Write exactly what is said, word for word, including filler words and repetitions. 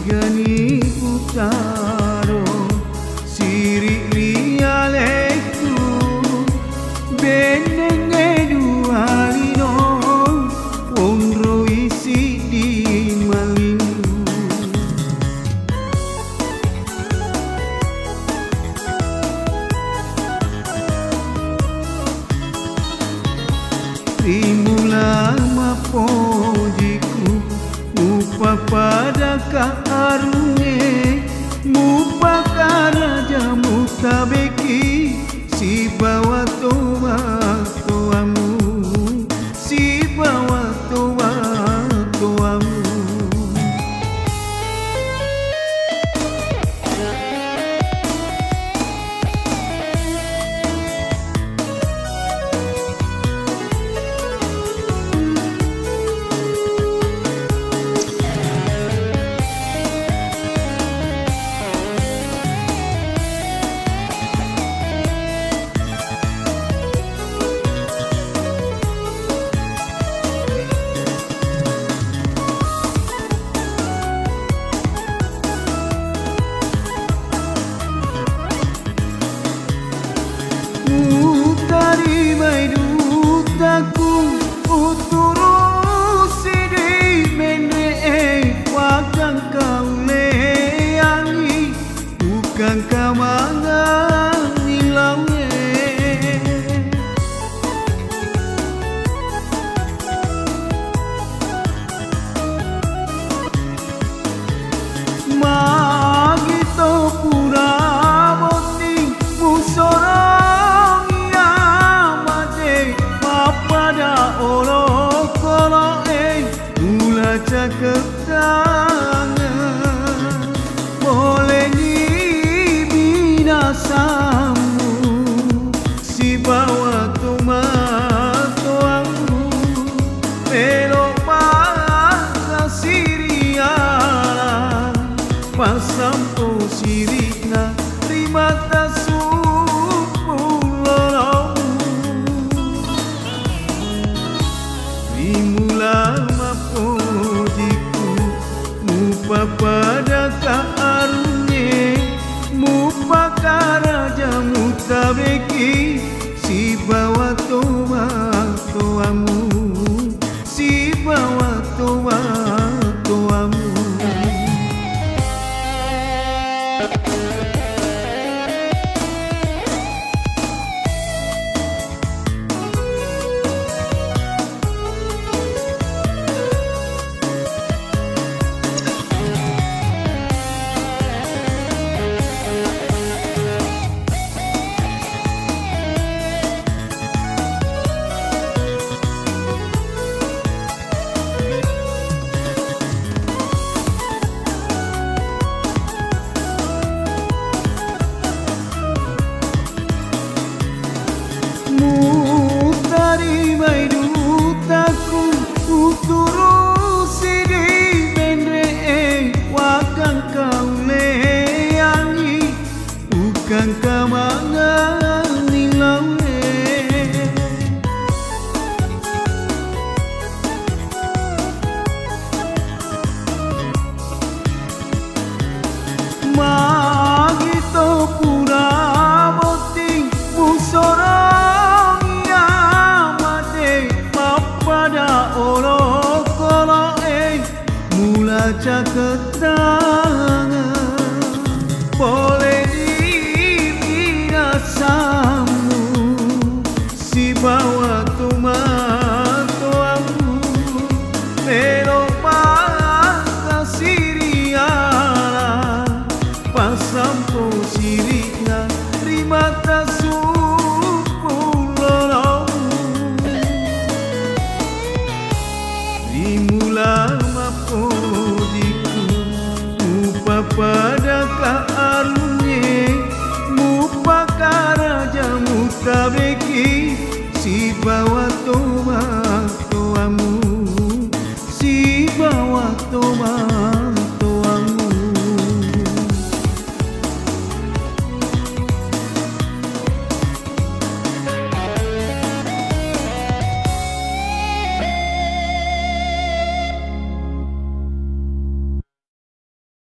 Gani utaro siri ri alekku, bennengnge dua lino, onroi siddi malinggu. Rimula mappojiku, mupapadaka arungnge, mupakaraja mutabeki, sibawa toba-tobamu, sibawa toba-tobamu. Utarimai dutaku, uturusi di menre'e, wakangkauleangi, ukangkamangangi laue. Magi to pura botting musorongi amate, mappada olokolo'e mula cakettangeng. Poleni binasammu sibawa tomatoammu, melo pakkasiriala, passampo siri'na ri mata sumpung lolomu. Rimula mappojiku, mupapadaka arungnge, mupakaraja mutabeki, sibawa toba-tobamu, sibawa toba-tobamu. Mutarimai dutaku, uturusi di menre'e, wakangkauleangi, ukangkamangangi laue. Magi to pura botting musorongi amate, mappada olokolo'e mula cakettangeng. Poleni binasammu sibawa tomatoammu, melo pakkasiriala, passampo siri'na ri mata sumpung lolomu. Rimula mappojiku, mupapadaka arungnge, mupakaraja mutabeki, sibawa toba